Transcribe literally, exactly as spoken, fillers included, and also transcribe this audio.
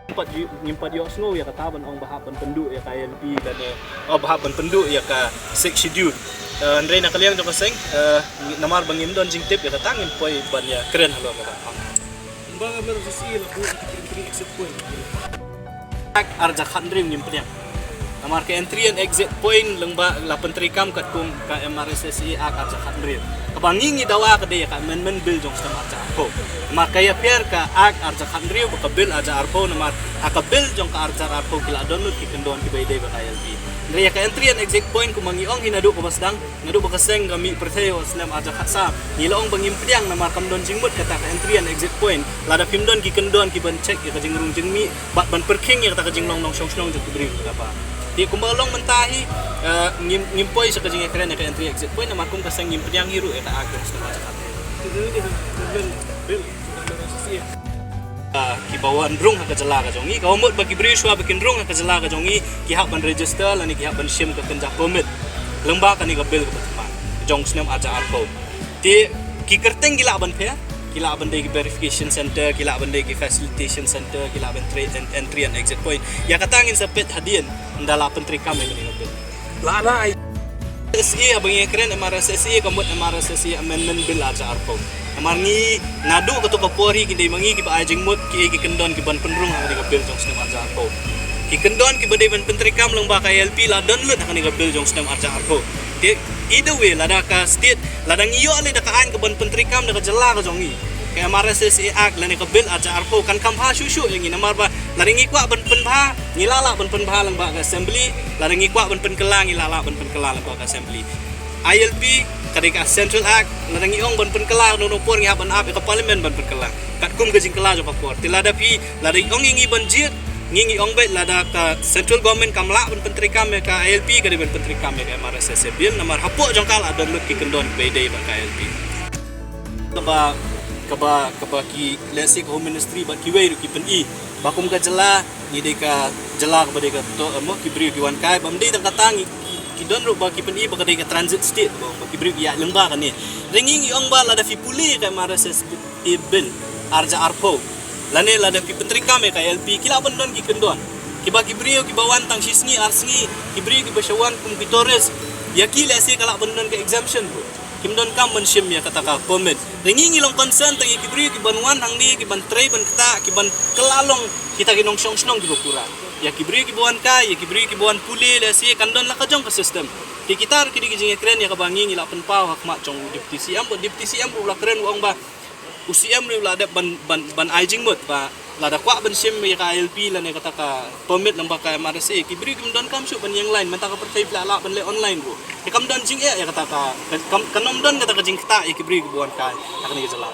Ngim pat ïoh, ngim pat ïohsngew ïa kata ban ong ba hap ban pynduh ïa ka I L P lane, oh, ba hap ban pynduh ïa ka Sixth Schedule. Eh, hynrei na ka liang jong ka seng, eh, namar ba ngim don jingtip ïa kata, ngim poi ban ïakren halor kata. Ba ka M R S S A la buh ïa ka entry exit point. Act arhajar khathynriew ngim pdiang. Namar ka entry and exit point lyngba la pyntreikam katkum ka M R S S A Act arhajar khathynriew. Kaba ngi ngi dawa ka dei ka amendment bill jong snem arhajar arphew. Namar ka ïapher ka Act arhajar khathynriew bad ka bill arhajar arphew, namar ha ka bill jong ka arhajar arphew ki la don lut ki kyndon kiba ïadei bad ka I L P. Hynrei ïa ka entry and exit point kumba ngi ong hi naduh kaba sdang, naduh ba ka seng ka mih pyrthei ha u snem arhajar khatsaw, ngi la ong ba ngim pdiang namar kam don jingmut kata ka entry and exit point. Lada phim don ki kyndon kiban check ïa ka jingrung jingmih bad ban pyrkhing ïa kata ka jinglong nongshong shnong jong ki briew kata ba. Te kumba long mynta hi, eh, ngim, ngim poi sha ka jingïakren ïa ka entry exit point namar kum ka seng ngim pdiang hi ruh ïa ka Act jong snem arhajar khathynriew. Ah, kiba wan rung ha ka jylla ka jong ngi, kaba mut ba ki briew shuwa ba kin rung ha ka jylla ka jong ngi ki hap ban register lane ki hap ban shim ka kynja permit lyngba kane ka bill kaba thymmai jong snem arhajar arphew. Te ki kyrteng ki lah ban pher, ki lah ban dei ki verification center, ki lah ban dei ki facilitation center, ki lah ban trade and entry and exit point. Ïa kata ngin sa peit hadien ynda la pyntreikam ïa kane ka bill. La na ai S A, haba ngi kren M R S S A, ka mut M R S S A Amendment Bill arhajar arphew. Namar ngi naduh kato ka por hi ki dei ma ngi kiba ai jingmut kiei ki kyndon kiban pynrung ha kane ka bill jong snem arhajar arphew. Ki kyndon kiba dei ban pyntreikam lyngba ka I L P la don lut ha kane ka bill jong snem arhajar arphew. Te either way, lada ka state, lada ngi ïoh lei da ka aiñ kaban pyntreikam da ka jylla ka jong ngi, ka M R S S A Act lane ka bill arhajar arphew kan kham bha shuh shuh ïa ngi, namar ba lada ngi kwah ban pynbha, ngi lah lah ban pynbha lyngba ka assembly, lada ngi kwah ban pynkylla, ngi lah lah ban pynkylla lyngba ka assembly. I L P ka dei ka Central Act, lada ngi ong ban pynkylla, no no por ngi hap ban ap ïa ka parliament ban pynkylla katkum ka jingkylla jong ka por. Te lada phi, lada ong ïa ngi ban jied, ngi ngi ong beit lada ka central government kam lah ban pyntreikam ïa ka I L P, ka dei ban pyntreikam ïa ka M R S S A Bill, namar hapoh jong ka la don lut ki kyndon ba ïadei bad ka I L P. Kaba, kaba, kaba ki, let's say, ka Home Ministry bad kiwei ruh ki pyni ba kum ka jylla ngi dei ka jylla kaba dei ka to, eh, mo, ki briew ki wan kai, bym dei tang kata, ngi, ki don ruh ba ki pyni ba ka dei ka transit state, ba, ba ki briew ki ïaid lyngba kane. Hynrei ngi ngi ong ba lada phi pule ka M R S S A Bill arhajar arphew, lane lada phi pyntreikam ïa ka I L P, ki lah ban don ki kyndon. Kiba ki briew kiba wan tang shi sngi ar sngi, ki briew kiba shu wan kum ki tourist, ïa ki lehse ka lah ban don ka exemption ruh. Kim donkam ban shim ïa kata ka permit. Hynrei ngi ngi long concern tang ïa ki briew kiban wan hangne, kiban trei ban ktah, kiban kylla long kita ki nongshong shnong kiba pura. Ïa ki briew kiba wan kai, ïa ki briew kiba wan pule, lehse kan don la ka jong ka system. Te kita ruh ki dei ki jingïakren ïa kaba ngi ngi la pynpaw ha khmat jong u Deputy C M, bad Deputy C M ruh u la kren, u ong ba u C M ruh u la dep ban, ban, ban ai jingmut ba lada kwah ban shim ïa ka I L P lane kata ka permit lyngba ka M R S S A, ki briew kim donkam shuh ban ïeng line, mynta ka pyrthei phi la lah ban leh online ruh. Te kam don jingeh ïa kata ka, kam, kan ym don kata ka jingktah ïa ki briew kiba wan kai ha kane ka jylla.